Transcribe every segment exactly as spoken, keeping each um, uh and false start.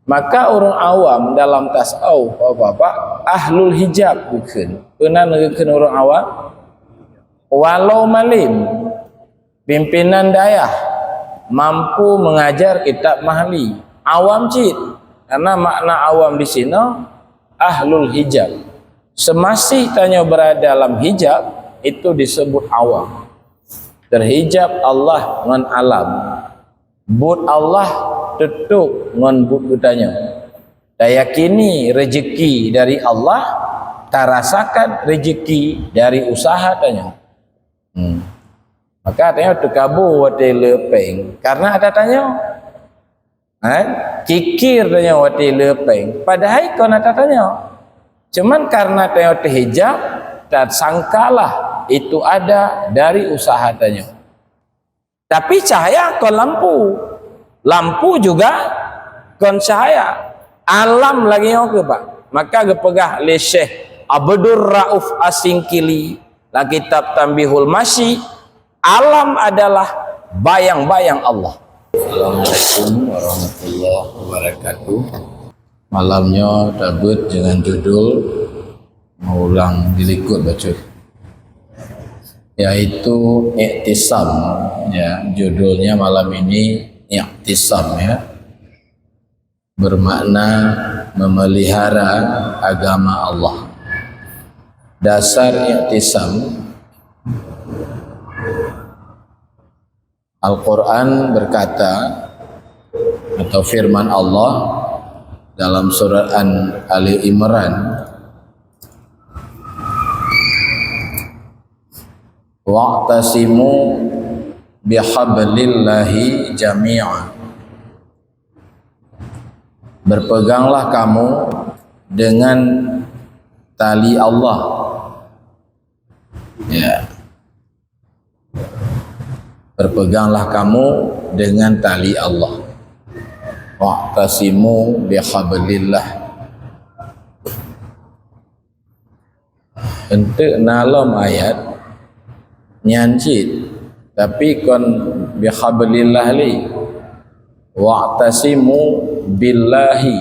Maka ureuëng awam dalam tasawuf, Bapak-bapak, ahlul hijab geukheun. Peue nan geukheun ureuëng awam? Walau malem, pimpinan dayah, mampu mengajar kitab mahli, awam cit. Karena makna awam di sinoe ahlul hijab. Semasih tanyoe berada dalam hijab, itu disebut awam. Terhijab Allah ngon alam. Buet Allah teutôp ngon buet geutanyoe. Tayakini rezeki dari Allah, tarasakan rezeki dari usaha tanyoe. Hmm. Maka tanyoe teukabô watée le péng karena ada tanyoe. Kan? Kikir tanyoe watée le péng, padahai kon ata tanyoe. Cuman karena tanyoe teuhijab, tasangkalah itu ada dari usaha tanyoe. Tapi cahaya kon lampu. Lampu juga kon cahaya. Alam lagée nyoe keuh, Pak. Maka geupeugah lé Syekh Abdul Rauf Asingkili lam kitab Tanbihul Masyi, alam adalah bayang-bayang Allah. Assalamualaikum warahmatullahi wabarakatuh. Malam nyoe tabeuet dengan judul, meuulang dilikot bacut, yaitu Iktisam, ya, judulnya malam ini Iktisam, ya. Bermakna memelihara agama Allah. Dasar Iktisam, Al-Quran berkata, atau firman Allah dalam surat An-, Ali Imran, "Wa'tasimu bihablillahi jami'a." Berpeganglah kamu dengan tali Allah. Ya. Berpeganglah kamu dengan tali Allah. "Wa'tasimu bihablillah." Enteuk na lom ayat nyan cit, tapi kon bihablillah lé. "Wa'tasimu billahi."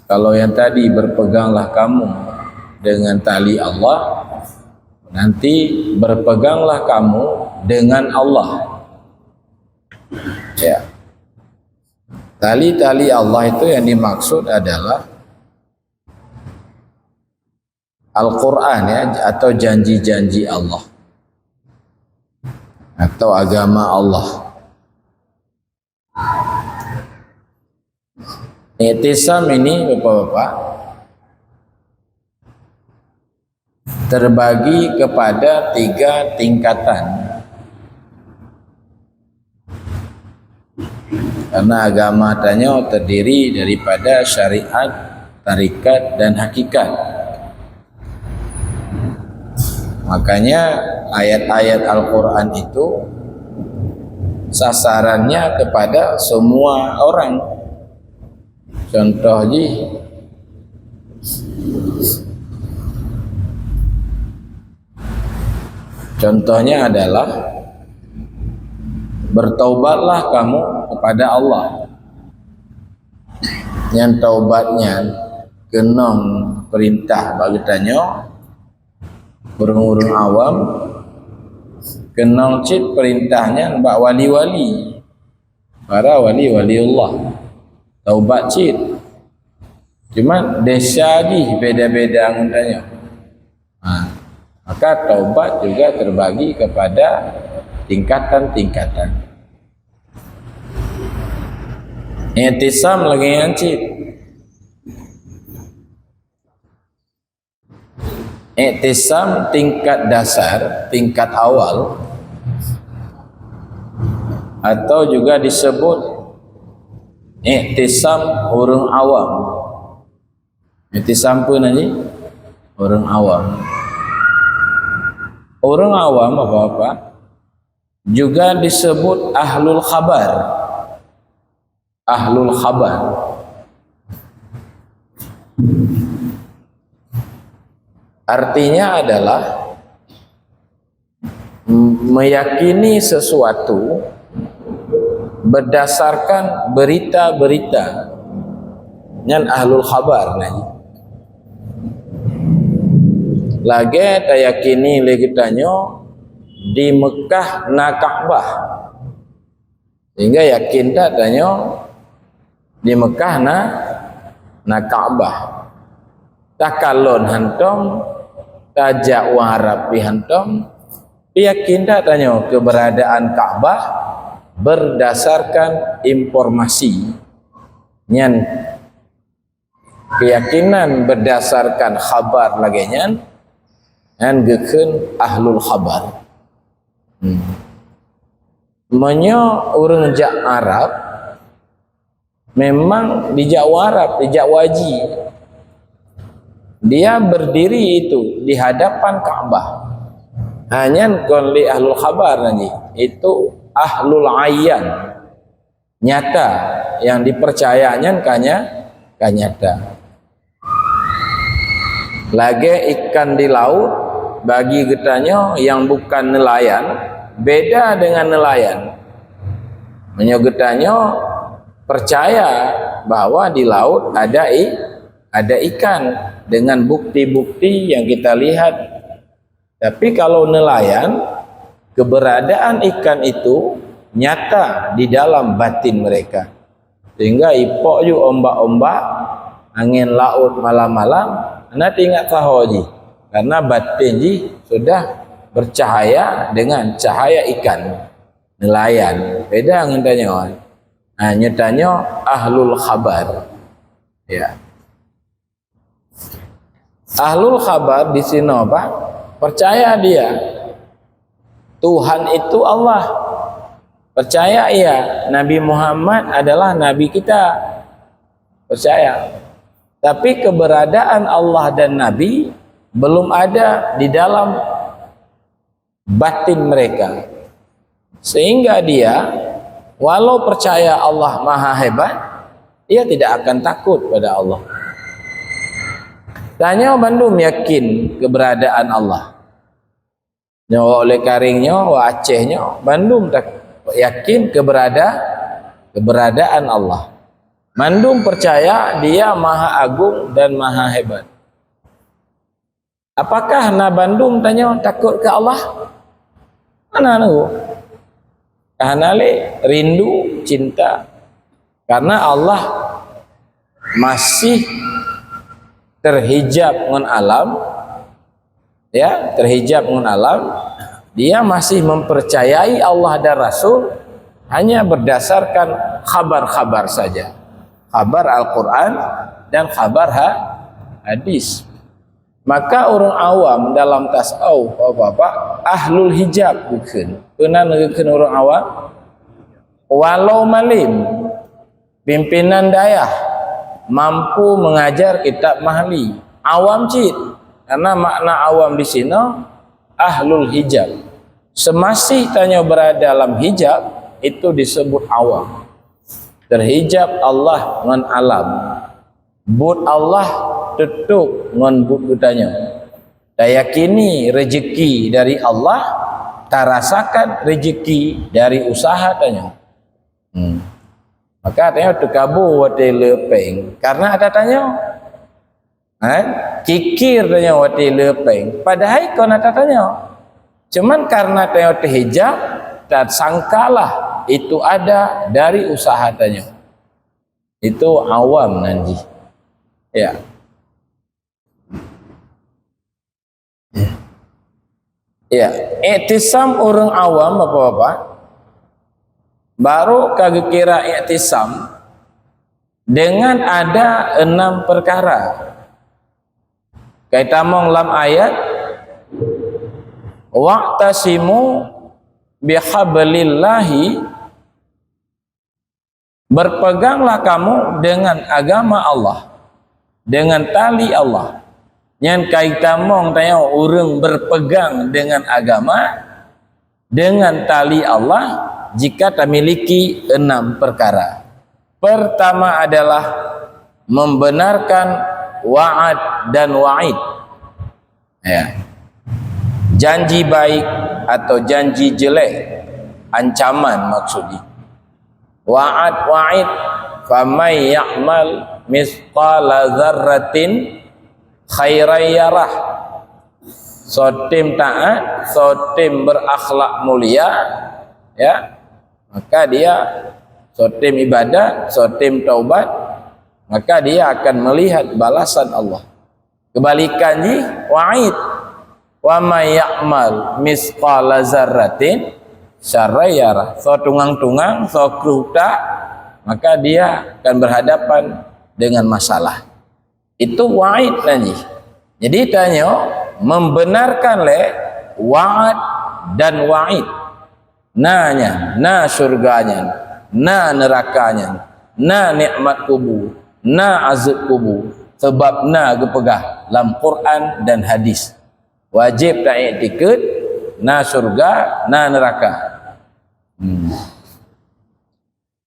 Kalau yang tadi, "Berpeganglah kamu dengan tali Allah," nanti, "Berpeganglah kamu dengan Allah." Ya. Tali-tali Allah itu yang dimaksud adalah Al-Quran, ya, atau janji-janji Allah, atau agama Allah. Iktisam ini, Bapak-bapak, terbagi kepada tiga tingkatan. Karena agama tanyoe terdiri daripada syariat, tarikat, dan hakikat. Makanya ayat-ayat Al-Quran itu sasarannya kepada semua orang. Contoh jih, contohnya adalah, "Bertaubatlah kamu kepada Allah." Nyan taubat nyan keunong perintah bak geutanyoe, ureuëng-ureuëng awam, keunong cit perintah nyan bak wali-wali, para wali-waliullah. Taubat cit. Cuma desya jih beda-beda ngon tanyoe. Ha, maka taubat juga terbagi kepada tingkatan-tingkatan. Iktisam lagée nyan cit. Iktisam tingkat dasar, tingkat awal, atau juga disebut iktisam ureuëng awam. Iktisam peue nan jih? Ureuëng awam. Ureuëng awam, Bapak-bapak, juga disebut ahlul khabar. Ahlul khabar. Artinya adalah meyakini sesuatu, berdasarkan berita-berita, nyan ahlul khabar nah. Lagée tayakini lé geutanyoe di Mekah na Ka'bah. Sehingga yakin that tanyoe di Mekah na, na Ka'bah. Takalon hantom, tajak u Arab pih hantom, yakin that tanyoe keberadaan Ka'bah berdasarkan informasi. Nyan keyakinan berdasarkan khabar lagée nyan, nyan geukheun ahlul khabar. Hmm. Meunyoe ureuëng jak Arab, memang dijak u Arab, dijak u haji. Dia berdiri itu di hadapan Ka'bah. Hanya kon lé ahlul khabar nanti, itu ahlul ayan. Nyata, yang dipercaya nyan ka nya-, ka nyata. Lagée ikan di laut, bagi geutanyoe yang bukan nelayan, beda dengan nelayan. Meunyoe geutanyoe percaya bahwa di laut ada i-, ada ikan dengan bukti-bukti yang kita lihat. Tapi kalau nelayan, keberadaan ikan itu nyata di dalam batin mereka. Sehingga ipok ju ombak-ombak, angén laôt malam-malam, hana teuingat saho jih. Karena batin jih sudah bercahaya dengan cahaya ikan nelayan. Beda ngon tanyoe. Ha, nyoe tanyoe ahlul khabar. Ya. Ahlul khabar di sinoe, Pak, percaya dia Tuhan itu Allah. Percaya ia Nabi Muhammad adalah nabi kita. Percaya. Tapi keberadaan Allah dan Nabi belum ada di dalam batin mereka. Sehingga dia, walau percaya Allah Maha Hebat, ia tidak akan takut pada Allah. Tanyoe bandum yakin keberadaan Allah. Nyoe wak Ulée Karing nyoe, wak Aceh nyoe, bandum tak-, yakin keberada-, keberadaan Allah. Bandum percaya Dia Maha Agung dan Maha Hebat. Apakah na bandum tanyoe takot keu Allah? Hana nunggu. Hana lé rindu, cinta. Karena Allah masih terhijab ngon alam, ya, terhijab ngon alam. Dia masih mempercayai Allah dan Rasul hanya berdasarkan khabar-khabar saja. Khabar Al-Quran dan khabar ha-, hadis. Maka ureuëng awam dalam tasawuf, Bapak-bapak, ahlul hijab geukheun. Peue nan geukheun ureuëng awam? Walau malem, pimpinan dayah, mampu mengajar kitab Mahli. Awam cit. Karena makna awam di sinoe, ahlul hijab. Semasih tanyoe berada dalam hijab, itu disebut awam. Terhijab Allah ngon alam. Buet Allah tutôp ngon buet geutanyoe. Tayakini rezeki dari Allah, tarasakan rezeki dari usaha tanyoe. Hmm. Maka tanyoe teukabô watée le péng, karena ata tanyoe. Eh? Kikir tanyoe watée le péng, padahai kon ata tanyoe. Cuman karena tanyoe teuhijab, tasangkalah itu ada dari usaha tanyoe. Itu awam nan jih. Ya. Ya, iktisam ureuëng awam, Bapak-bapak, baru ka geukira iktisam dengan ada enam perkara. Kai tamong lam ayat, "Wa'tasimu bihablillahi," berpeganglah kamu dengan agama Allah, dengan tali Allah. Nyan kai tamong tanyoe ureuëng berpegang dengan agama, dengan tali Allah, jika tamiliki enam perkara. Pertama adalah membenarkan wa'ad dan wa'id. Ya. Janji baik atau janji jelek, ancaman maksudnya. Wa'ad, wa'id, "Faman ya'mal mitsqala dzarratin khairan yarah." Soe tem taat, soe tem berakhlak mulia, ya, maka dia, soe tem ibadat, soe tem taubat, maka dia akan melihat balasan Allah. Kebalikan jih, wa'id. "Wa man ya'mal mitsqala dzarratin syarran yarah." Soe tungang-tungang, soe kreueh utak, maka dia akan berhadapan dengan masalah. Itu wa'id nan jih. Jadi tanyoe membenarkan lé wa'ad dan wa'id. Na nyan, na syurga nyan, na neuraka nyan, na nikmat kubu, na azab kubu, sabab na geupeugah lam Quran dan hadis. Wajéb taiktikeuet na syurga, na neuraka. Hmm.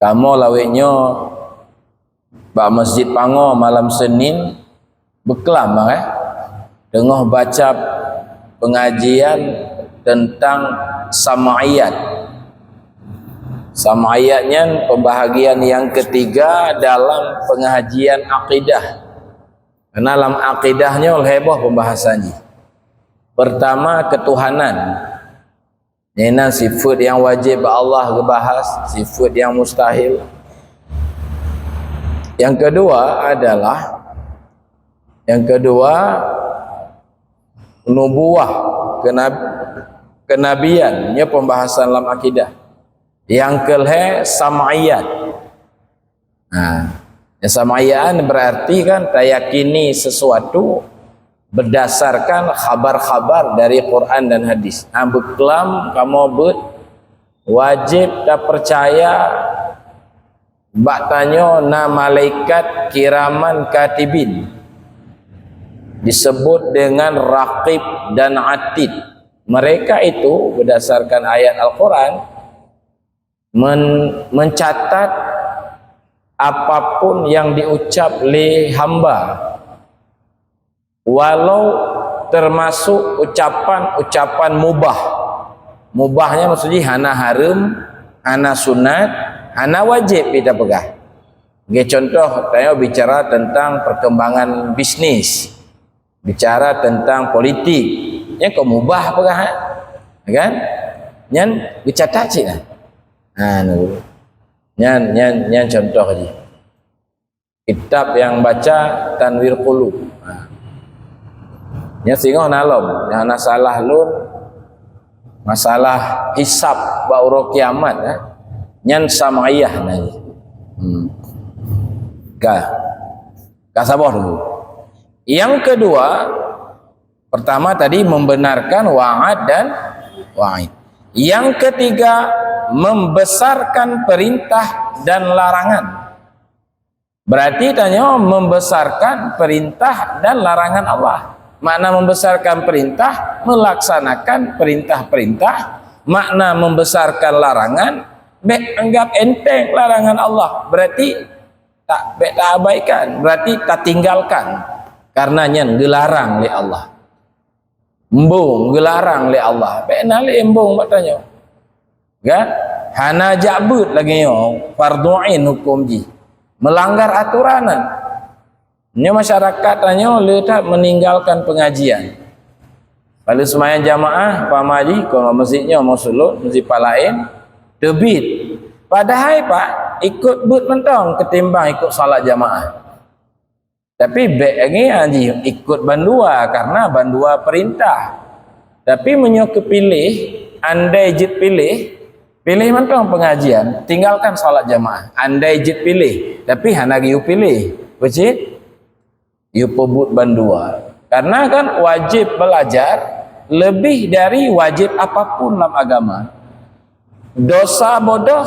Kamoe lawét nyoe bak Masjid Pango malam Senin beuklam, eh, teungoh baca pengajian tentang sam'iyat. Sam'iyat nyan pembahagian yang ketiga dalam pengajian akidah. Karena lam akidah nyoe lhée boh pembahasan jih. Pertama, ketuhanan. Inan sifat yang wajib bak Allah geubahas, sifat yang mustahil. Yang kedua adalah, yang kedua, nubuwah, kenab-, kenabian, nya pembahasan lam akidah. Yang kelhée, sam'iyat. Nah, ya, sam'iyat berarti kan tayakini sesuatu berdasarkan khabar-khabar dari Quran dan hadis. Nah, beuklam kamoe beuet wajéb tapercaya bak tanyoe na malaikat kiraman katibin, disebut dengan Raqib dan Atid. Mereka itu berdasarkan ayat Al-Quran men-, mencatat apapun yang diucap lé hamba, walau termasuk ucapan-ucapan mubah. Mubah nyan maksud jih hana hareuem, hana sunat, hana wajéb pi tapeugah. Oke, contoh, tanyoe bicara tentang perkembangan bisnis, bicara tentang politik, nyan kon mubah peugah, eh? Kan? Nyan geucatat cit lah. Ha, nyan, nyan, nyan contoh jih. Kitab nyang baca Tanwir Qulub. Ha. Nyan singoh na lom, nyang na salah lôn, masalah hisab bak uroe kiamat, eh. Nyan sam'iyah nyan. Hmm. Ka. Ka saboh dulu. Yang kedua, pertama tadi membenarkan wa'ad dan wa'id. Yang ketiga, membesarkan perintah dan larangan. Berarti tanyoe membesarkan perintah dan larangan Allah. Makna membesarkan perintah, melaksanakan perintah-perintah. Makna membesarkan larangan, bék anggap enteng larangan Allah. Berarti tak, bék taabaikan, berarti tatinggalkan. Karena nyan geularang lé Allah. Embong geularang lé Allah. Bék na lé embong bak tanyoe. Kan? Hana jak beuet lagée nyoe, fardhu ain huköm jih. Melanggar atoran nyan. Nyoe masyarakat tanyoe le that meninggalkan pengajian. Lalu seumayang jamaah, pama jih, kon masjid nyoe, masjid laén, teubiet. Padahai, Pak, ikot beuet mantong ketimbang ikot salat jamaah. Tapi bék ngieng jih ikot bandua, karena bandua perintah. Tapi meunyoe keupiléh, andai jeuet piléh, piléh mantong pengajian, tinggalkan salat jamaah. Andai jeuet piléh, tapi hana geuyue piléh. Peue cit? Yue peubuet bandua. Karena kan wajéb belajar lebih dari wajéb apapun lam agama. Dosa bodoh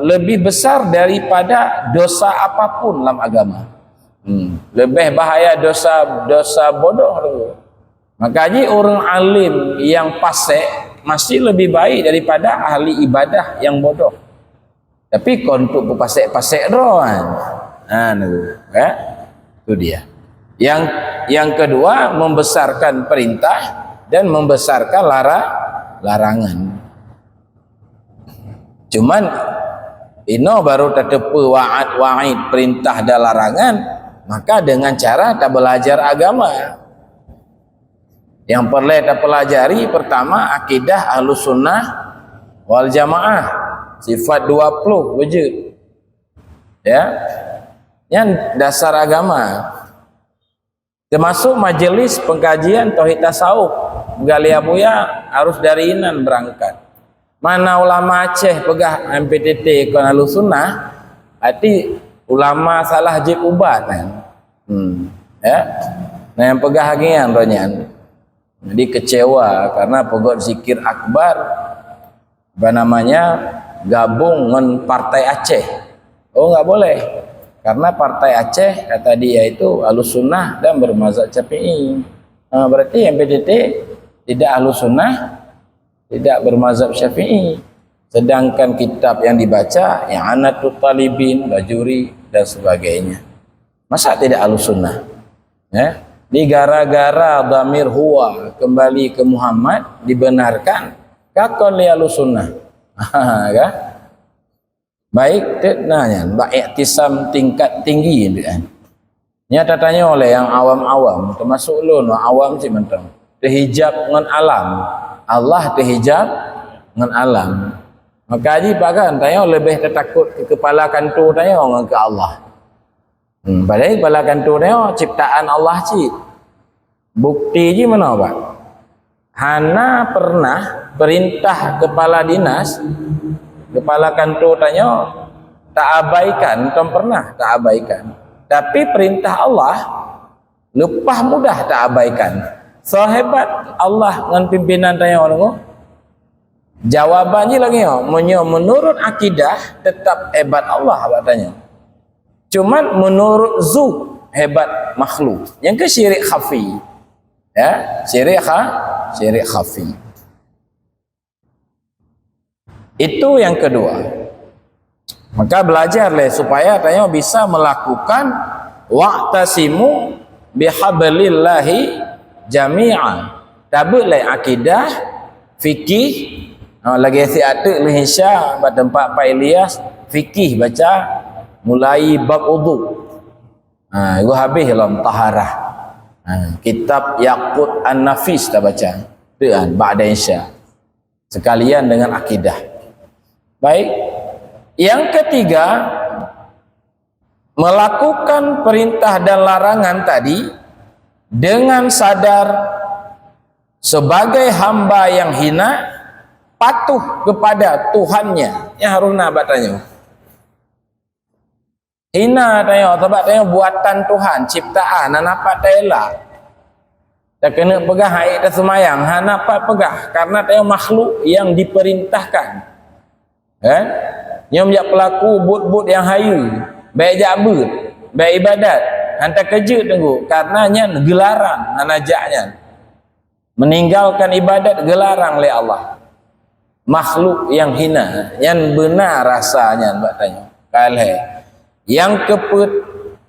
lebih besar daripada dosa apapun lam agama. Hmm. Lebih bahaya dosa, dosa bodoh tu. Maka jih ureuëng alim yang pasek masih lebih baik daripada ahli ibadah yang bodoh. Tapi kon untuk berpasek-pasek droe kan. Ha, tu, ya. Itu dia. Yang, yang kedua, membesarkan perintah dan membesarkan lara-, larangan. Cuman, Inoe baru tateupeue wa'ad, wa'id, perintah dan larangan, maka dengan cara tabelajar agama. Nyang peureulée tapelajari, pertama, akidah Ahlus Sunnah wal Jamaah, sifat dua puluh wujud. Ya. Nyan dasar agama. Termasuk majelis pengkajian tauhid tasawuf, Galia Buya harus dari inan berangkat. Mana ulama Aceh peugah M P T T kon Ahlus Sunnah, arti ulama salah jeuet ubat kan. Hmm. Ya. Nah, nyang peugah lagée nyan roh nyan. Jadi kecewa karena peugét zikir akbar, apa namanya, gabung ngon Partai Aceh. Oh, enggak boleh. Karena Partai Aceh, kata dia itu Ahlus Sunnah dan bermazhab Syafi'i. Ha, berarti M P T T tidak Ahlus Sunnah, tidak bermazhab Syafi'i. Sedangkan kitab yang dibaca, I'anatut Talibin, Bajuri, dan sebagainya. Masa tidak Ahlus Sunnah? Ya. Di gara-gara dhamir huwa kembali ke Muhammad, dibenarkan, ka kon lé Ahlus Sunnah. Kan? Baik, teuk na nyan, bak iktisam tingkat tinggi tu kan. Nya tatanyoe lé nyang awam-awam, termasuk lôn, awam cit mantong. Teuhijab ngon alam. Allah teuhijab ngon alam. Maka jih pagan tanyoe leubeh tatakot keu kepala kantor tanyoe ngon keu Allah. Hmm, padahai kepala kantor tanyoe ciptaan Allah cit. Bukti jih meunoe, Pak. Hana pernah perintah kepala dinas, kepala kantor tanyoe taabaikan, tom pernah taabaikan. Tapi perintah Allah leupah mudah taabaikan. Sehebat Allah ngon pimpinan tanyoe nyoe. Jawaban jih lagée nyoe, meunyoe menurut akidah, tetap hebat Allah bak tanyoe. Cuman menurut zu hebat makhluk. Nyang keu syirik khafi. Ya, syirik kha-, syirik khafi. Itu yang kedua. Maka belajar lé supaya tanyoe bisa melakukan wa'tasimu bihablillahi jami'a. Tabeuet lé akidah, fikih, ha, lagée siat teuk lheuh Isya bak teumpat Pak Ilyas, fikih baca mulai bab udhu. Ha, itu habis lom taharah. Ha, kitab Yaqut An-Nafis tabaca. Tu kan, ba'da Isya. Sekalian dengan akidah. Baik. Yang ketiga, melakukan perintah dan larangan tadi dengan sadar sebagai hamba yang hina, patuh kepada Tuhannya. Nyang harus na bak tanyoe. Hina tanyoe, sabab tanyoe buatan Tuhan, ciptaan, hana pat taelak. Takeuneuk peugah hai taseumayang, hana pat peugah, karena tanyoe makhluk yang diperintahkan. Kan? Nyoe jak peulaku buet-buet nyang hayeue, bék jak beuet, bék ibadat, han takeujeuet teungku, karena nyan geularang, hana jak nyan. Meninggalkan ibadat geularang lé Allah. Makhluk yang hina, nyan beuna rasa nyan bak tanyoe. Ka lhée. Nyang keupeuet,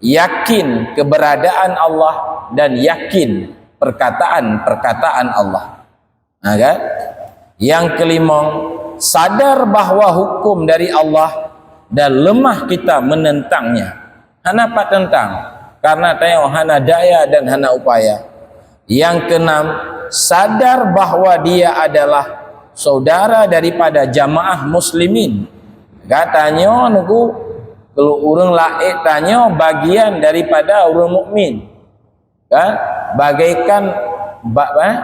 yakin keberadaan Allah dan yakin perkataan-perkataan Allah. Ha, kan? Yang kelimong, sadar bahwa hukum dari Allah dan lemah kita menentangnya. Hana pat teuntang, karena tanyoe hana daya dan hana upaya. Yang keenam, sadar bahwa dia adalah saudara daripada jamaah muslimin. Gatanyoe nuku, kalau ureuëng laén tanyoe bagian daripada ureuëng mukmin. Kan? Bagaikan ba-, eh?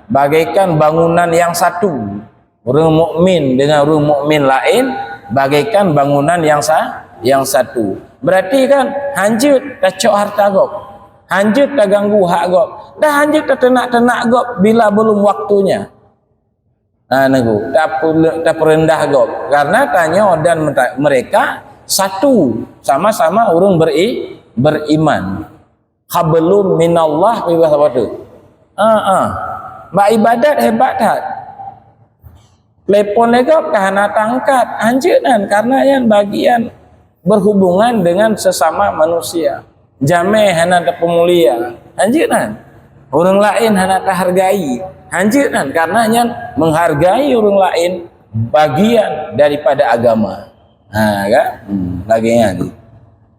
Bagaikan bangunan yang satu. Ureuëng mukmin dengan ureuëng mukmin laén bagaikan bangunan yang sa-, yang satu. Berarti kan, hanjeuet tacok harta gob. Hanjeuet taganggu hak gob. Dan hanjeuet tateunak-teunak gob bila belum waktunya. Ha, nunggu, tapeu-, tapeurendah gob. Karena tanyoe dan meta-, mereka satu, sama-sama ureuëng beri-, beriman. Hablum minallah, bibah apa tu? Ha, ha. Bak ibadat hebat that. Telepon lé gob ka hana tangkat. Hanjeuet nan, karena nyan bagian berhubungan dengan sesama manusia. Jamé hana tapeumulia. Hanjeuet nan. Ureuëng laén hana tahargai. Hanjeuet nan, karena nyan menghargai ureuëng laén bagian daripada agama. Ha, kan? Hmm, lagèe nyan.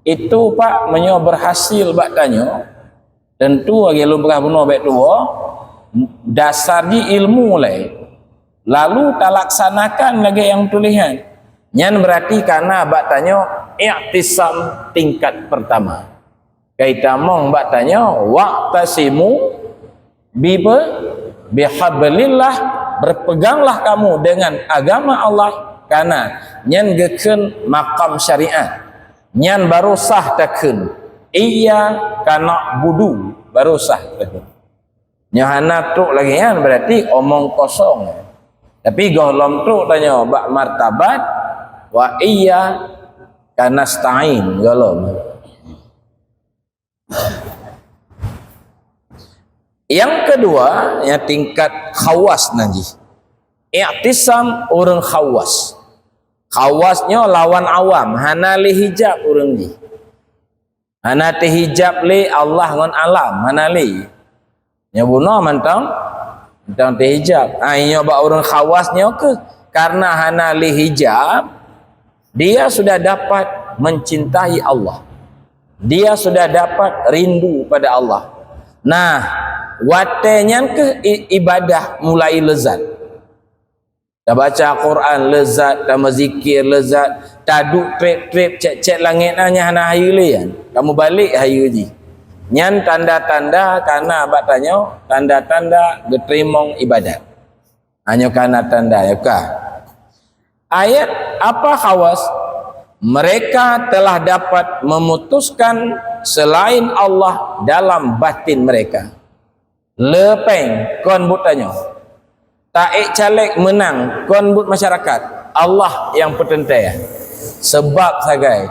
Itu, Pak, meunyoe berhasil bak tanyoe, tentu lagèe lôn peugah bunoe bèk tuwoe, dasar jih ilmu lé. Lalu talaksanakan lagèe nyang tuléh nyan. Nyan berarti ka na bak tanyoe i'tisam tingkat pertama. Ka itamong bak tanyoe, "Wa'tasimu bi-, bihablillah," berpeganglah kamu dengan agama Allah, karena nyan geukheun makam syariat. Nyan baru sah takheun, "Iyyaka na'budu," baru sah takheun. Nyoe hana trok lagèe nyan, berarti omong kosong. Tapi gohlom trok tanyoe bak martabat, "Wa iyyaka nasta'in," gohlom. Nyang keudua, nyang tingkat khawas nan jih. I'tisam ureueng khawas. Khawas nyoe lawan awam, hana lé hijab ureueng jih. Hana teuhijab lé Allah ngon alam, hana lé. Nyoe bunoe mantong, mantong teuhijab. Ah, nyoe bak ureueng khawas nyoe keuh, karena hana lé hijab, dia sudah dapat mencintai Allah. Dia sudah dapat rindu pada Allah. Nah, watèe nyan keuh i-, ibadah mulai lezat. Tabaca Quran lezat, tameuzikir lezat, taduek trép-trép cèt-cèt langèt na, nyan hana hayeue lé nyan. Ka meubalek hayeue jih. Nyan tanda-tanda ka na bak tanyoe, tanda-tanda geuteurimong ibadat. Ha, nyoe ka na tanda, ya ka. Ayat apa khawas? Mereka telah dapat memutuskan selain Allah dalam batin mereka. Le pèng kon buet tanyoe. Taék caleg meunang kon buet masyarakat. Allah nyang peuteuntèe. Sebab sagai.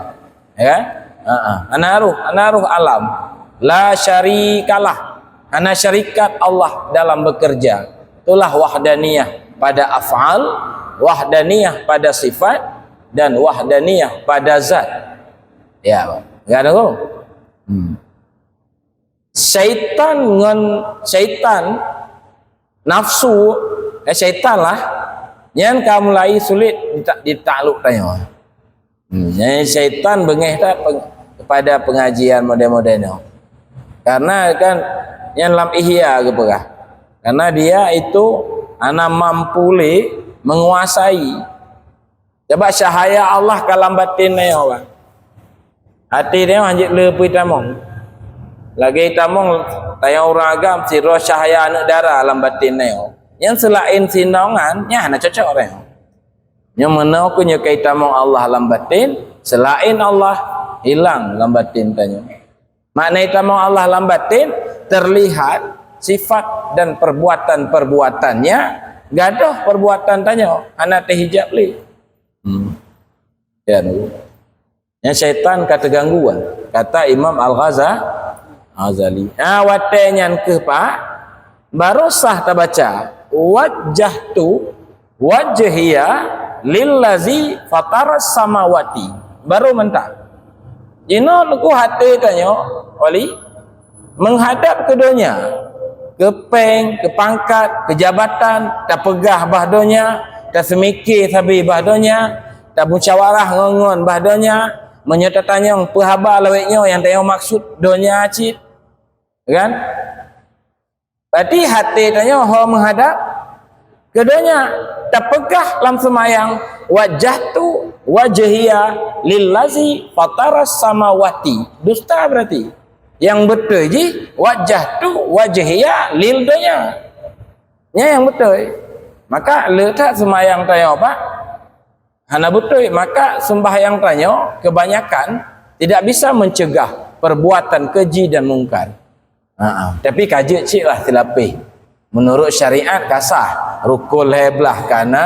Ya kan? Ha, ha. Hana roh, hana roh alam. La syarikalah. Hana syarikat Allah dalam bekerja. Itulah wahdaniyah pada af'al, wahdaniyah pada sifat, dan wahdaniyah pada zat. Ya, Pak. Ya, dengar? Hmm. Syaitan ngon syaitan, nafsu, eh, syaitan lah, nyan ka mulai sulit dita-, ditakluk tanyoe. Hmm, nyan syaitan beungéh that peng-, kepada pengajian model-model nyoe. Karena kan, nyan lam Ihya geupeugah. Karena dia itu hana mampu lé menguasai. Sabab cahaya Allah ka lam batin tanyoe, Bang. Até tanyoe hanjeuet le peue tamong. Lagèe tamong tanyoe ureueng agam sidroe cahaya aneuk dara lam batin tanyoe. Nyang seulaén sinongan, nyan hana cocok tanyoe. Nyang meunoe keuh nyoe ka itamong Allah lam batin, seulaén Allah hilang lam batin tanyoe. Makna itamong Allah lam batin, terlihat sifat dan perbuatan-perbuatannya, gadôh perbuatan tanyoe hana teuhijab lé. Hmm. Ya, nyoe. Nyan syaitan ka teuganggu, kan? Kata Imam Al-Ghaza-, Ghazali. Ah, watèe nyan keuh, Pak, baru sah tabaca, "Wajjahtu wajhiya lillazi fataras samawati." Baru mantap. Jinoe teungku até tanyoe, Wali, menghadap ke donya, ke pèng, ke pangkat, ke jabatan, tapeugah bah donya, taseumiké sabe bah donya, tamusyawarah ngon-ngon bah donya, meunyoe tatanyong peue haba lawét nyoe nyang tanyoe maksud donya cit, kan? Berarti até tanyoe ho meuhadap ke donya. Tapeugah lam seumayang, "Wajjahtu wajhiya lillazi fataras samawati." Dusta berarti. Nyang beutôi jih, "Wajjahtu wajhiya lil donya." Nyan nyang beutôi. Maka le that seumayang tanyoe, Pak. Hana beutôi, maka sembahyang tanyoe kebanyakan tidak bisa mencegah perbuatan keji dan mungkar. Ha, tapi ka jeuet cit lah silapéh. Menurut syariat ka sah, rukun lhèe blah ka na,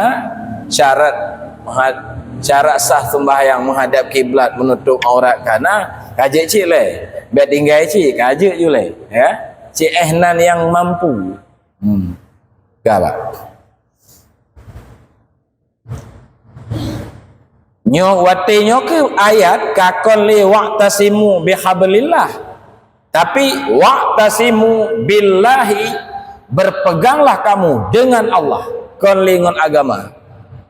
syarat meuha-, syarat sah sembahyang menghadap kiblat, menutup aurat ka na, ka jeuet cit lé. Bèk tinggai cit, ka jeuet ju lé, ya. Cit éh nan nyang mampu. Hmm. Ka, Pak. Nyoe watèe nyoe keuh ayat ka kon lé, "Wa'tasimu bihablillah." Tapi, "Wa'tasimu billahi," berpeganglah kamu dengan Allah. Kon lé ngon agama.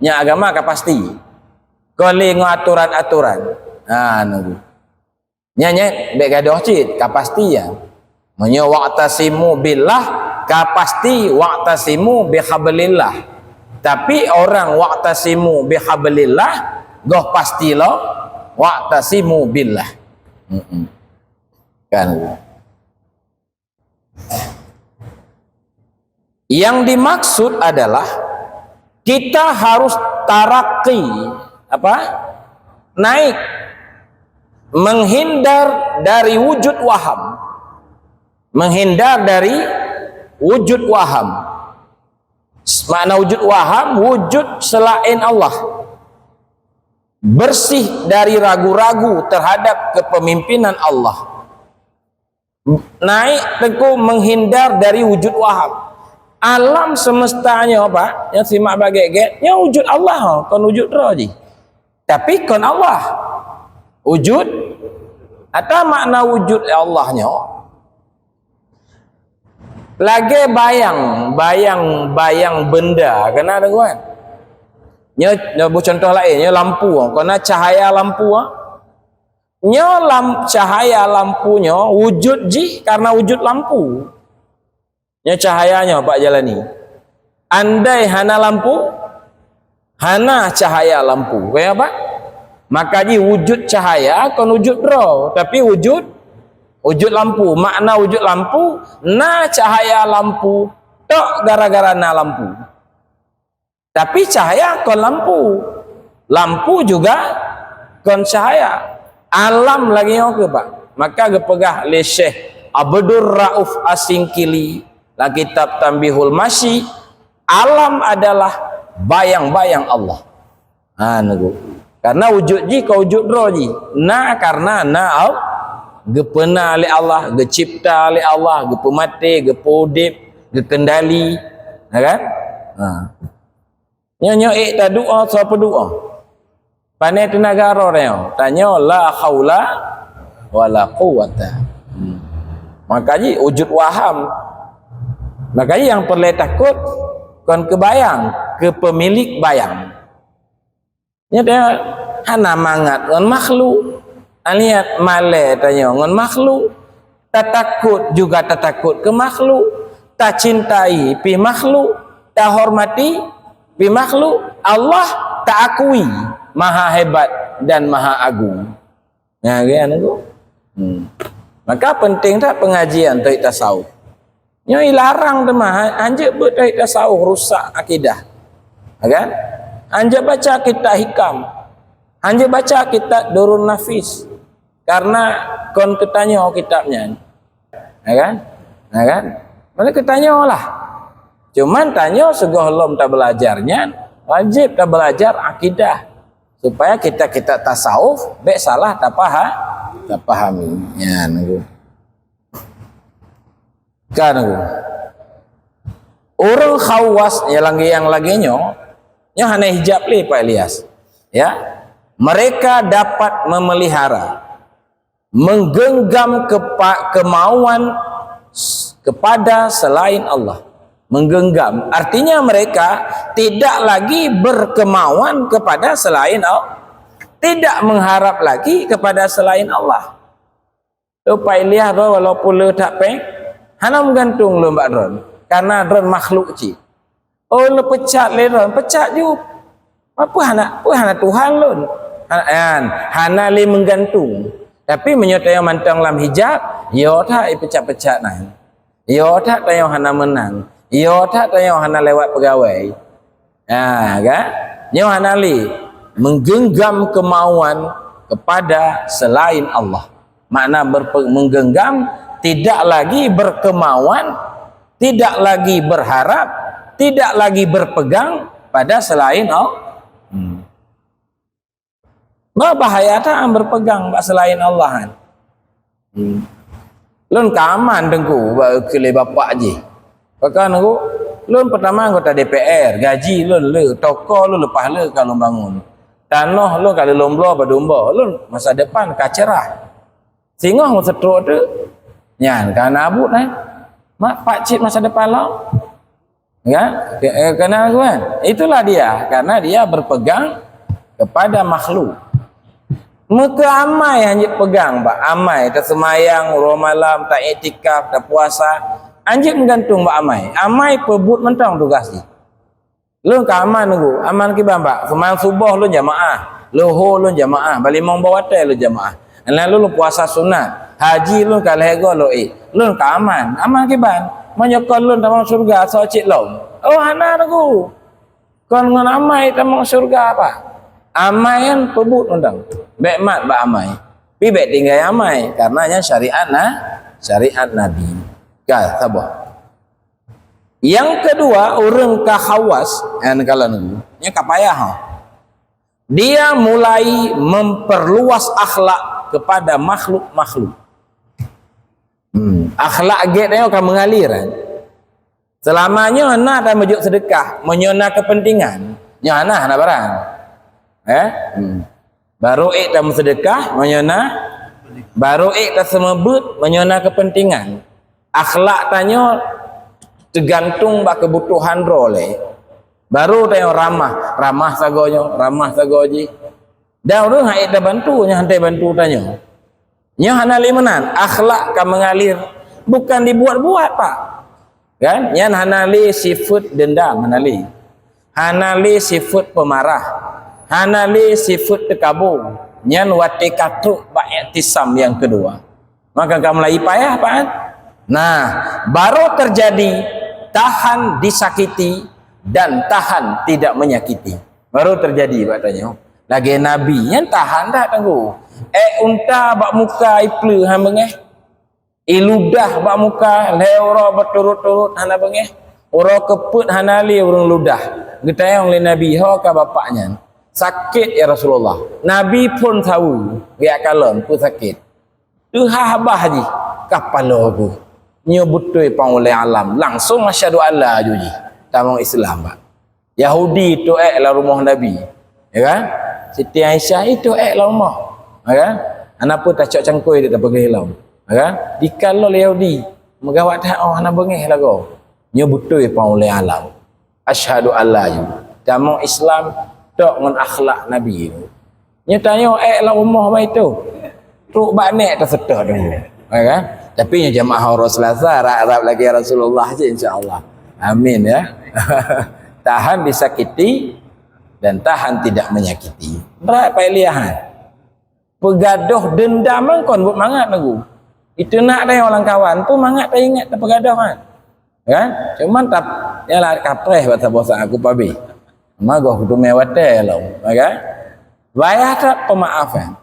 Nyan agama ka pasti. Kon lé ngon aturan-aturan. Ha, nunggu. Nyan, nyan, bèk gadoh cit, ka pasti ya. Meunyoe wa'tasimu billah, ka pasti wa'tasimu bihablillah. Tapi orang wa'tasimu bihablillah, goh pasti lo, wa'tasimu billah. Mm-mm. Kan? Yang dimaksud adalah kita harus taraki, apa? Naik, menghindar dari wujud waham. Menghindar dari wujud waham. Makna wujud waham, wujud selain Allah. Bersih dari ragu-ragu terhadap kepemimpinan Allah. Naik teungku menghindar dari wujud waham. Alam semesta nyoe, Pak, nyang simak bak gét-gét, nyoe wujud Allah, kon wujud droe jih. Tapi kon Allah. Wujud, ata makna wujud Allah nyoe, lagèe bayang, bayang, bayang benda, keunan deungon. Nyoe, nyoe beucontoh laén, nyoe lampu, keunan cahaya lampu, ah. Nyoe lam, cahaya lampu nyoe wujud jih karena wujud lampu. Nyoe cahaya nyoe bak jalani. Andai hana lampu, hana cahaya lampu. Kaya apa? Maka jih wujud cahaya kon wujud droe, tapi wujud, wujud lampu. Makna wujud lampu, na cahaya lampu tok gara-gara na lampu. Tapi cahaya kon lampu. Lampu juga kon cahaya. Alam lagèe nyoe keuh, Pak. Maka geupeugah lé Syekh Abdul Rauf Asingkili lam kitab Tanbihul Masyi, alam adalah bayang-bayang Allah. Ha, nunggu. Karena wujud jih kon wujud droe jih. Na karena na Al-, geupeuna lé Allah, geucipta lé Allah, geupeumaté, geupeuudép, geukendali. Ya kan? Ha. Nyoe, nyoe ék tadu'oh, soe peudu'oh? Pané teunaga roh tanyoe. Tanyoe la haula wala quwwata. Hmm. Maka jih wujud waham. Maka jih nyang peureulèe takot kon keu bayang, keu peumilék bayang. Nyoe tanyoe hana mangat ngon makhluk. Lihat malèe tanyoe ngon makhluk. Tatakot juga tatakot keu makhluk. Tacintai pih makhluk. Tahormati pih makhluk. Allah taakui maha hebat dan maha agung. Nah, kan tu? Hmm. Maka penting that pengajian tauhid tasawuf. Nyoe ilarang teuma, ha-, hanjeuet beuet tauhid tasawuf, rusak akidah. Ya kan? Hanjeuet baca kitab hikam. Hanjeuet baca kitab Durun Nafis. Karena kon keu tanyoe kitab nyan. Ya kan? Ya kan? Mana keu tanyoe lah. Cuman tanyoe sigohlom tabelajar nyan, wajib tabelajar akidah. Supaya kitab-kitab tasawuf bèk salah tapaha-, tapahami. Nyan tu. Kan tu. Ureueng khawas nyang lagèe, nyang lagèe nyoe, nyoe hana hijab lé Pak Ilyas. Ya. Mereka dapat memelihara, menggenggam kepa-, kemauan s-, kepada selain Allah. Menggenggam, artinya mereka tidak lagi berkemauan kepada selain Allah. Tidak mengharap lagi kepada selain Allah. Tu Pak Ilyas tu walaupun le that péng, hana meugantung lôn bak droen, karena droen makhluk cit. Oh, lôn peucat lé droen, peucat ju. Peue hana, peue hana Tuhan lôn. Hana, hana lé meugantung. Tapi meunyoe tanyoe mantong lam hijab, yo that ipeucat-peucat nyan. Yo that tanyoe hana meunang. Yo that tanyoe hana lewat peugawai. Ha, kan? Nyoe hana lé menggenggam kemauan kepada selain Allah. Makna berpe-, menggenggam, tidak lagi berkemauan, tidak lagi berharap, tidak lagi berpegang pada selain Allah. Hmm. Bah, bahaya that berpegang bak selain Allah kan. Hmm. Lôn ka aman teungku bak keu lé bapak jih. Pakon teungku, lôn pertama anggota D P R, gaji lôn le, toko lôn leupah le ka lôn bangun. Tanoh lôn ka lôn bloe padum boh, lôn masa depan ka cerah. Singoh meuseutôt teuk, nyan ka na buet, eh. Mak, pat cit masa depan lom. Ya, ke-, eh, kena kan? Itulah dia, karena dia berpegang Kepada makhluk. Meukeumai hanjeuet pegang bak amai, taseumayang uroe malam, taiktikaf, tapuasa, hanjeuet meugantung bak amai. Amai peubuet mantong tugaih jih. Lôn ka aman nunggu, aman kiban bak. Seumayang suboh lôn jamaah, luho lôn jamaah, balimong boh watèe lôn jamaah. Lalu lôn puasa sunat, haji lôn ka lhèe goe lôn ék. Lôn ka aman, aman kiban. Meunyoe kon lôn tamong syeuruga, soe cit lom? Oh, hana nunggu. Kon ngon amai tamong syeuruga apa? Amai nyan peubuet undang. Bèk mat bak amai. Pi bèk tinggai amai, karena nyan syariat na, syariat Nabi. Ka, saboh. Yang kedua, ureueng ka khawas, nyan kalon nyan ka payah, ha. Dia mulai memperluas akhlak kepada makhluk-makhluk. Hmm, akhlak gét nyoe ka mengalir, kan? Selama nyoe na tameujok seudeukah, meunyoe na kepentingan, nyoe hana, hana barang. Eh? Hmm. Baru ék tameuseudeukah, meunyoe na, baru ék taseumeubeuet, meunyoe na kepentingan. Akhlak tanyoe teugantung bak keubutuhan droe lé. Baru tanyoe ramah, ramah sagoe nyoe, ramah sagoe jih. Dan ureueng han ék tabantu, nyoe han ék bantu tanyoe. Nyoe hana lé meunan, akhlak ka mengalir, bukan dibuat-buat, Pak. Kan? Nyan hana lé sifeuet dendam, hana lé. Hana lé sifeuet pemarah. Hana lé sifeuet teukabô. Nyan watèe ka trok bak iktisam nyang keudua. Maka ka mulai payah, Pak, kan? Nah, baru terjadi tahan disakiti dan tahan tidak menyakiti. Baru terjadi bak tanyoe. Lagèe Nabi, nyan tahan that teungku. Ék unta bak muka ipleue hana beungèh. Iludah bak muka lhèe uroe beuturot-turot hana beungèh. Uroe keupeuet hana lé ureueng ludah. Geutanyong lé Nabi, "Ho ka bapak nyan?" "Sakét, ya Rasulullah." Nabi phon saweue, geujak kalon, "Peue sakét?" "Teuhah bah jih, ka paloe geuh." "Nyoe beutôi pan ulèe alam." Langsong asyhadu alla ju jih. Tamong Islam, Pak. Yahudi itu ék lam rumoh Nabi. Ya kan? Siti Aisyah itu ék lam rumoh. Ya kan? Hana peue tacok cangkôi dia tapeugah lom. Ya kan? Dikalon lé Yahudi. Meugawat that, oh, hana beungèh lagoe. Nyoe beutôi pan ulèe alam. Asyhadu alla ju. Tamong Islam tok ngon akhlak Nabi. Nyoe tanyoe ék lam rumoh bagitu. Trok bak nèk taseutôt dulu. Ya kan? Tapi nyoe jamaah uroe Selasa rab-rab lagèe Rasulullah cit, insya Allah. Amin ya. Tahan disakiti dan tahan tidak menyakiti. Berat Pak Ilyahan. Peugadôh deundam kon buet mangat lagu. Itu nak tanyoe lam kawan pun mangat taingat tapeugadôh kan. Kan? Cuman tap, nyan lah kapreh bak saboh saat aku pabi. Magoh kuteumé watèe lom, ya kan? Payah that peumaafan.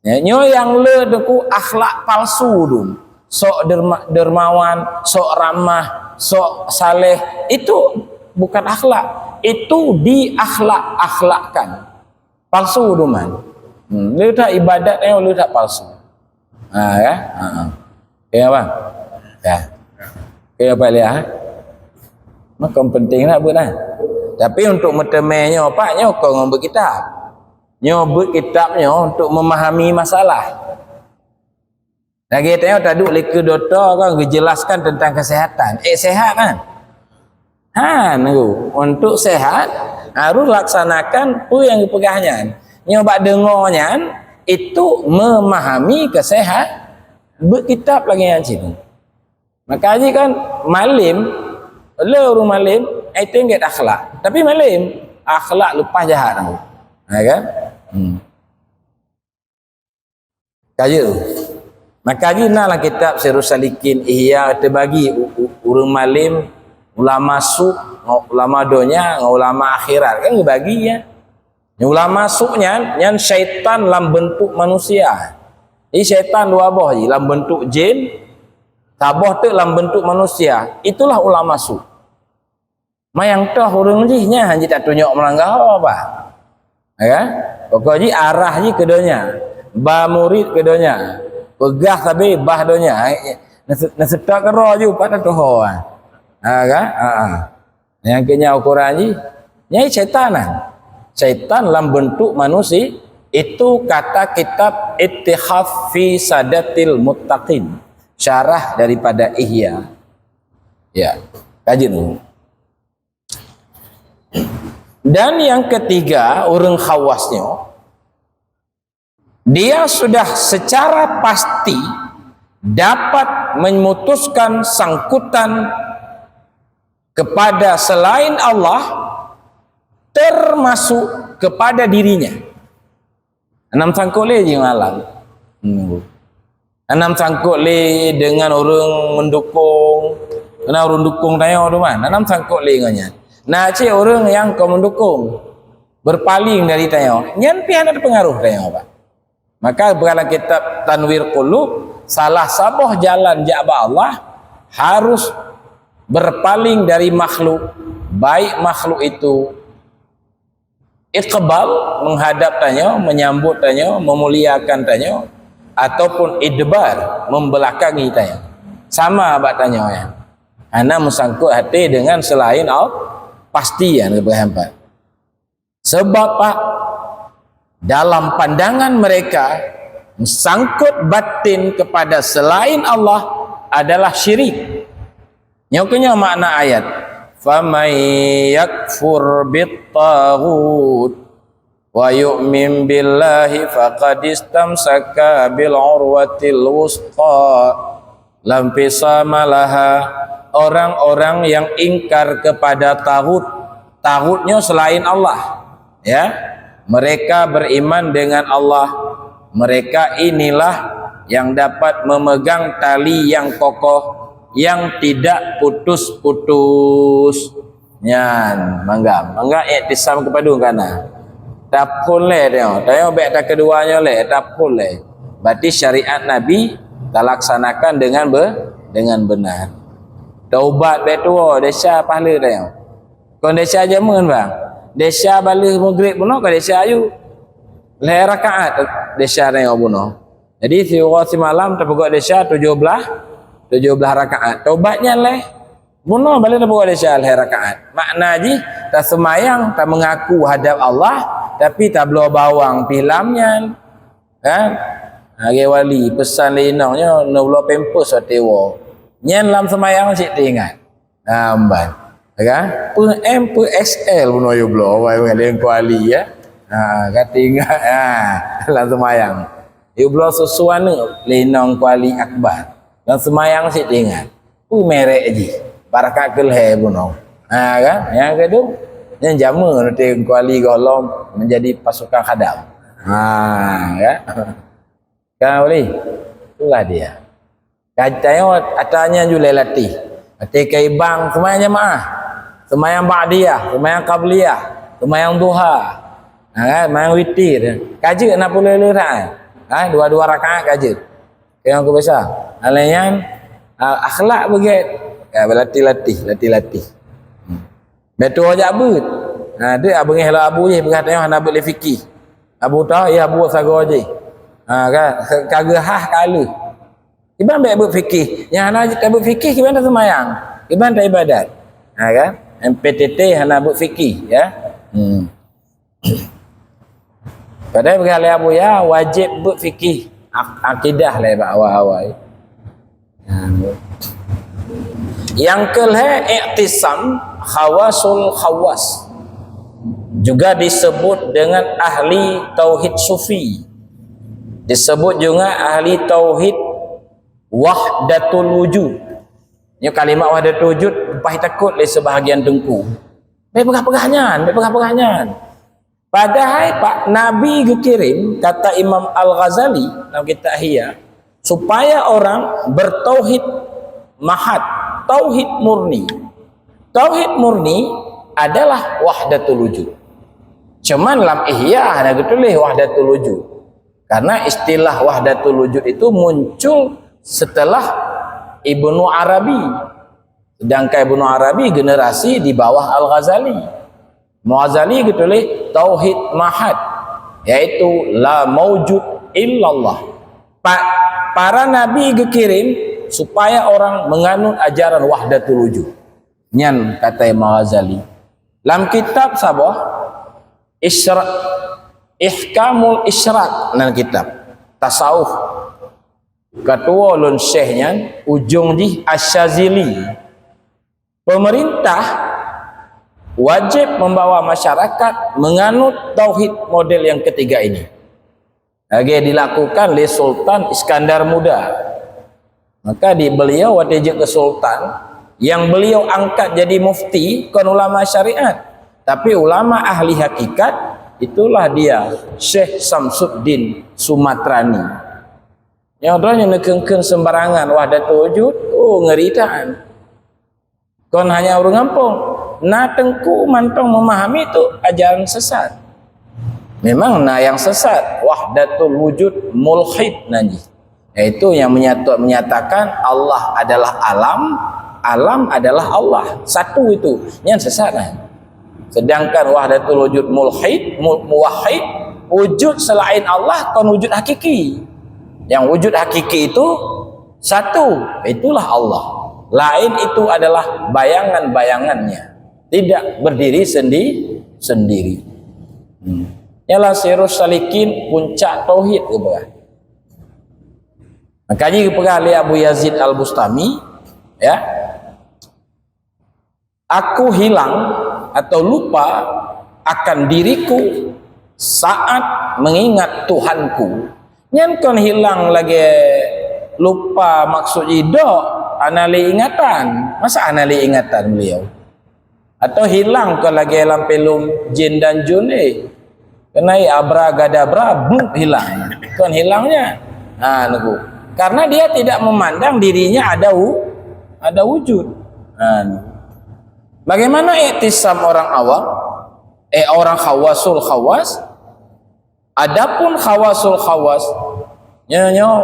Ya, nyoe nyang le teungku akhlak palsu dum. Sok derma-, dermawan, sok ramah, sok saleh, itu bukan akhlak. Itu diakhlak-akhlakkan. Palsu dum nyan. Hmm, le that ibadat nyoe le that palsu. Ha ya? Ha. Ya bang. Ya. Ya Pak Lia. Maka penting nak buat nah. Tapi untuk meuteumé nyoe Pak, nyoe kon ngon beuet kitab. Nyoe beuet kitab nyoe untuk memahami masalah. Lagèe tanyoe taduek likeu dokto kan geujelaskan tentang kesehatan. Eh, sehat kan? Han, untuk sehat harus laksanakan peue nyang geupeugah nyan. Nyoe bak deungoe nyan itu memahami kesehat beuet kitab lagèe nyan cit. Maka jih kan malem, le ureueng malem, ai tinggai akhlak. Tapi malem, akhlak leupah jahat. Ha kan? Hmm. Kaya. Maka jih na lam kitab Sirus Salikin Ihya teubagi u-, u-, ureueng malem, ulama su, ngon ulama donya, ngon ulama akhirat. Kan geubagi ya. Ulama su nyan, nyan syaitan lam bentuk manusia. Jadi syaitan dua boh jih, lam bentuk jin, saboh teuk lam bentuk manusia. Itulah ulama su. Manyang toh ureueng jih nyan hana jitatunyok meulangga ho bah. Ya kan? Pokok jih arah jih keu donya. Ba murit keu donya. Peugah sabe bah donya. Nase-, naseutôt keudroe ju pat tatuho. Ha kan? Ha ah. Nyang keu nyan ukoran jih. Nyan syaitan kan. Syaitan lam bentuk manusia. Itu kata kitab Ittihaf fi Sadatil Muttaqin. Syarah daripada Ihya. Ya. Kaji dulu. Dan yang ketiga, ureuëng khawas nyoe, dia sudah secara pasti dapat memutuskan sangkutan kepada selain Allah, termasuk kepada dirinya. Hana meusangkot lé jih ngon alam. Hmm. Hana meusangkot lé deungon ureuëng meudukong. Keureuna ureuëng dukong tanyoe tu kan. Hana meusangkot lé ngon nyan. Na cit ureuëng nyang kon meudukong, berpaling dari tanyoe. Nyan pih hana teupeungaruh tanyoe, Pak. Maka bak lam kitab Tanwir Qulub, salah saboh jalan jak bak Allah harus berpaling dari makhluk, baik makhluk itu iqbal, menghadap tanyoe, menyambut tanyoe, memuliakan tanyoe, ataupun idbar, membelakangi tanyoe. Sama bak tanyoe nyan. Hana meusangkot hati dengan selain Allah, pasti nyan geupeugah empat. Sebab, Pak, dalam pandangan mereka, meusangkot batin kepada selain Allah adalah syirik. Nyoe keuh nyoe makna ayat, "Faman yakfur bit-taghut wa yu'min billahi faqad istamsaka bil urwatil wuthqa, la infisama laha." Orang-orang yang ingkar kepada taghut, taghut nyoe selain Allah, ya. Mereka beriman dengan Allah, mereka inilah yang dapat memegang tali yang kokoh, yang tidak putus-putus. Nyan, manggam. Manggam iktisam keupadum kana. Taphon lé tanyoe. Tanyoe bèk takeudua nyoe lé, taphon lé. Berarti syariat Nabi talaksanakan dengan be-, dengan benar. Taubat bèk tuwoe, desya pahala tanyoe. Kon desya jameun, bang. Desya baleuh Maghrib bunoe ka desya ayue. Lhèe rakaat desya tanyoe bunoe. Jadi, siuroe simalam tapeugot desya tujoh blaih, tujoh blaih rakaat. Taubat nyan lé. Bunoe balèe tapeugot desya lhèe rakaat. Makna jih, taseumayang, tameungaku hadab Allah, tapi tabloe bawang pih lam nyan. Kan? Lagèe wali, peusan lé inong nyoe, neubloe pampers watèe woe. Nyan lam seumayang cit teuingat. Lamban. Kan? Peuh M, peuh X L bunoe yue bloe, wai, wai, lé Teungku Ali, ya. Ha, ka teuingat, ha, lam seumayang. Yue bloe susu aneuk lé inong Teungku Ali Akbar. Lam seumayang cit teuingat. Peue merek jih? Bak rakaat keulhèe bunoe. Ha, kan? Nyang keudua, nyan jameun watèe Teungku Ali gohlom menjadi pasukan khadam. Ha, kan? Kan, Wali? Itulah dia. Ka tanyoe atra nyan julai latih. Latih keu ibang, seumayang jamaah. Seumayang ba'diyah, seumayang qabliyah, seumayang duha. Ha, kan? Seumayang witir. Ka jeuet na peureulèe rakaat. Ha, dua-dua rakaat ka jeuet. Nyang keubisa. Alèh nyan, ah, akhlak beugèt. Ya, beulatih-latih, latih-latih. Hmm. Bèk tuwoe jak beuet. Ha, deuh beungèh lom abu jih peugah tanyoe hana beuet lé fikih. Abu tah, ya abu sagoe jih. Ha, kan? Ka geuhah ka lheueh. Kiban bèk beuet fikih. Nyang hana tabeuet fikih, kiban taseumayang. Kiban taibadat. Ha, kan? M P T T hana beuet fikih, ya. Hmm. Padahai peugah lé Abu Yahya, wajéb beuet fikih ak-, akidah lé bak awai-awai. Nyang keulhèe, i'tisam khawasul khawas. Juga disebut dengan ahli tauhid sufi. Disebut juga ahli tauhid wahdatul wujud. Nyoe kalimat wahdatul wujud paih takot lé seubahagian teungku. Bèk peugah-peugah nyan, bèk peugah-peugah nyan. Padahai, Pak, Nabi geukirém, kata Imam Al-Ghazali dalam kitab Ihya, supaya orang bertauhid mahad, tauhid murni. Tauhid murni adalah wahdatul wujud. Cuman lam Ihya hana geutuléh wahdatul wujud. Karena istilah wahdatul wujud itu muncul setelah Ibnu Arabi. Sedangkan Ibnu Arabi generasi di bawah Al-Ghazali. Al-Ghazali geutuléh tauhid mahad, yaitu la maujud illallah. Pa-, para nabi geukirém supaya orang menganut ajaran wahdatul wujud. Nyan kata Imam Ghazali. Lam kitab saboh, Isra-, Ihkamul Isyraq nan kitab tasawuf. Katuwo lôn syekh nyan, ujong jih Asy-Syazili. Pemerintah wajib membawa masyarakat menganut tauhid model yang ketiga ini. Lagée dilakukan lé Sultan Iskandar Muda. Maka di beliau watée jeuet keu sultan, yang beliau angkat jadi mufti kon ulama syariat, tapi ulama ahli hakikat, itulah dia Syekh Samsuddin Sumatrani. Nyang droe nyoe neukheun-kheun sembarangan, Wahdatul Wujud, oh, ngeri that. Kon hanya ureuëng gampông. Na teungku mantong memahami tu ajaran sesat. Memang na yang sesat, Wahdatul Wujud mulhid nan jih. Yaitu yang menyatu-, menyatakan Allah adalah alam, alam adalah Allah. Satu itu, nyan sesat kan. Sedangkan Wahdatul Wujud mulhid, mu-, muwahhid, wujud selain Allah kon wujud hakiki. Yang wujud hakiki itu satu, itulah Allah. Lain itu adalah bayangan-bayangannya, tidak berdiri sendi-, sendiri. Hmm. Ialah Sirus Salikin, puncak tauhid geupeugah. Makanya geupeugah lé Abu Yazid Al-Bustami, ya, "Aku hilang atau lupa akan diriku saat mengingat Tuhanku." Nyan kon hilang lagée lupa, maksud jih dok hana lé ingatan. Masa hana lé ingatan beliau? Atau hilang kon lagée lam filem Jin dan Jun, eh? Keuhai abragadabra, blup, hilang. Kon hilang nyan. Ha, nunggu. Karena dia tidak memandang dirinya ada wu-, ada wujud. Ha, nunggu. Bagaimana iktisam orang awam? Eh, orang khawasul khawas? Adapun khawasul khawas, nyoe, nyoe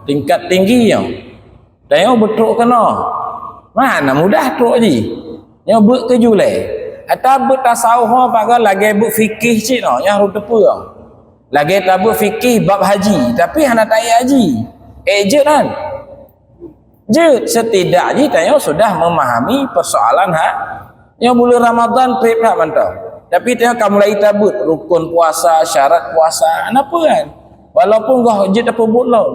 tingkat tinggi nyoe. Tanyoe beutrok keunoe. Mana mudah trok jih. Nyoe beuet keu julée. Ata beuet tasawuf ho paga lagée beuet fikih cit noh, nyoe harôh teupeue. Lagée tabeuet fikih bab haji, tapi hana taék haji. Eh, jeuet kan? Jeuet, setidak jih tanyoe sudah memahami persoalan ha-, nyoe buleuen Ramadhan treb that mantong. Tapi tanyoe ka mulai tabeuet rukun puasa, syarat puasa, hana peue kan? Walaupun goh jeuet tapeubuet lom.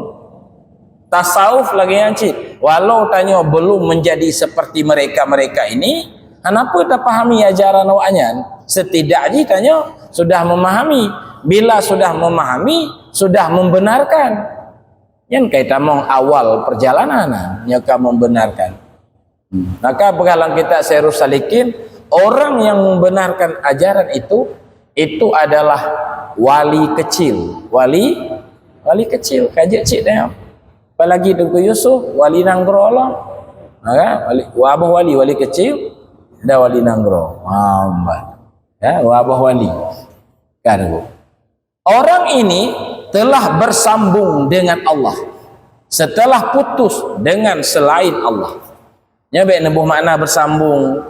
Tasawuf lagée nyan cit. Walau tanyoe belum menjadi seperti mereka-mereka ini, hana peue tapahami ajaran awaknyan. Setidak jih tanyoe sudah memahami. Bila sudah memahami, sudah membenarkan. Nyan ka tamong awal perjalanan nyan, nyoe ka membenarkan. Hmm. Maka peugah lam kitab Sairus Salikin, orang yang membenarkan ajaran itu, itu adalah wali kecil. Wali, wali kecil, ka jeuet cit nyoe. Apalagi Teungku Yusuf, wali nanggroe lom. Ha, kan? Wali, wabah wali, wali kecil, dan wali nanggroe. Ha, ya, wabah wali. Kan, Bu? Orang ini telah bersambung dengan Allah setelah putus dengan selain Allah. Nyoe bék neuboh makna bersambung,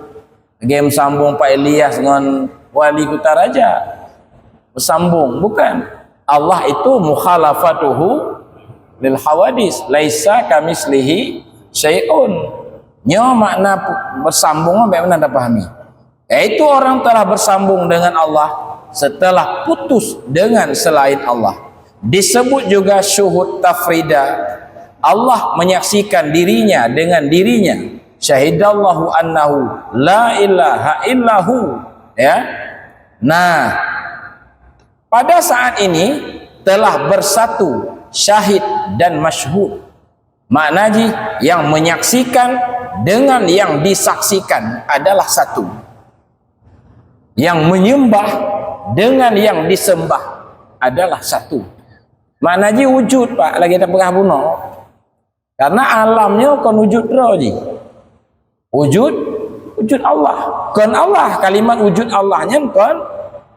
lagée meusambung Pak Ilyas ngon Wali Kutaraja. Bersambung, bukan. Allah itu mukhalafatuhu lil hawadis, laisa kamislihi syai'un. Nyoe makna pu-, bersambung bék meunan tapahami. Yaitu orang telah bersambung dengan Allah setelah putus dengan selain Allah. Disebut juga syuhud tafrida. Allah menyaksikan dirinya dengan dirinya. Syahidallahu annahu la ilaha illahu. Ya. Nah, pada saat ini telah bersatu syahid dan masyhud. Makna jih, yang menyaksikan dengan yang disaksikan adalah satu. Yang menyembah dengan yang disembah adalah satu. Makna jih wujud, Pak, lagée tapeugah bunoe. Karena alam nyoe kon wujud droe jih. Wujud, wujud Allah. Kon Allah, kalimat wujud Allah nyan kon,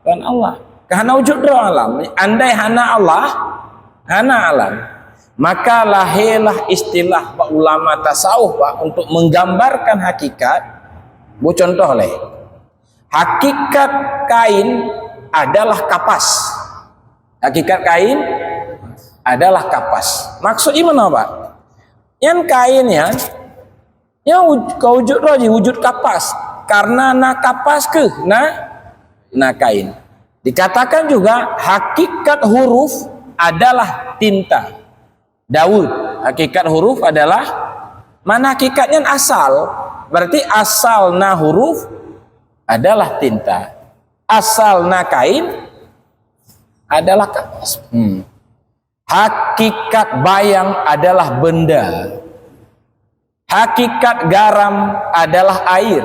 kon Allah. Ka hana wujud droe alam. Andai hana Allah, hana alam. Maka lahirlah istilah bak ulama tasawuf, Pak, untuk menggambarkan hakikat. Bu contoh leh. Hakikat kain adalah kapas. Hakikat kain adalah kapas. Maksud jih meunoe, Pak? Nyan kain nyan, nyan wuj-, ka wujud droe jih, wujud kapas. Karena na kapas keuh na, na kain. Dikatakan juga hakikat huruf adalah tinta. Daud, hakikat huruf adalah, mana hakikat nyan asal. Berarti asal na huruf, adalah tinta. Asal na kain adalah kapas. Hmm. Hakikat bayang adalah benda. Hakikat garam adalah air.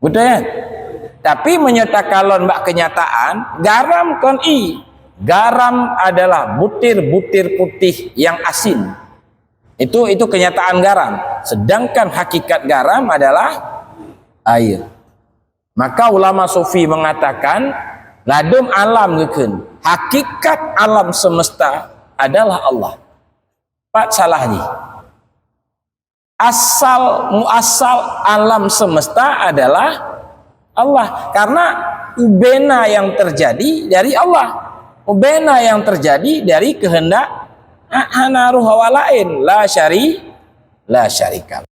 Betul kan? Tapi meunyoe takalon bak kenyataan, garam kon ie. Garam adalah butir-butir putih yang asin. Itu itu kenyataan garam. Sedangkan hakikat garam adalah air. Maka ulama sufi mengatakan, ladum alam geukheun, hakikat alam semesta adalah Allah. Pat salah jih. Asal muasal alam semesta adalah Allah. Karena ubena yang terjadi dari Allah. Ubena yang terjadi dari kehendak, ha-, hana roh awak lain. La syari-, la syarika.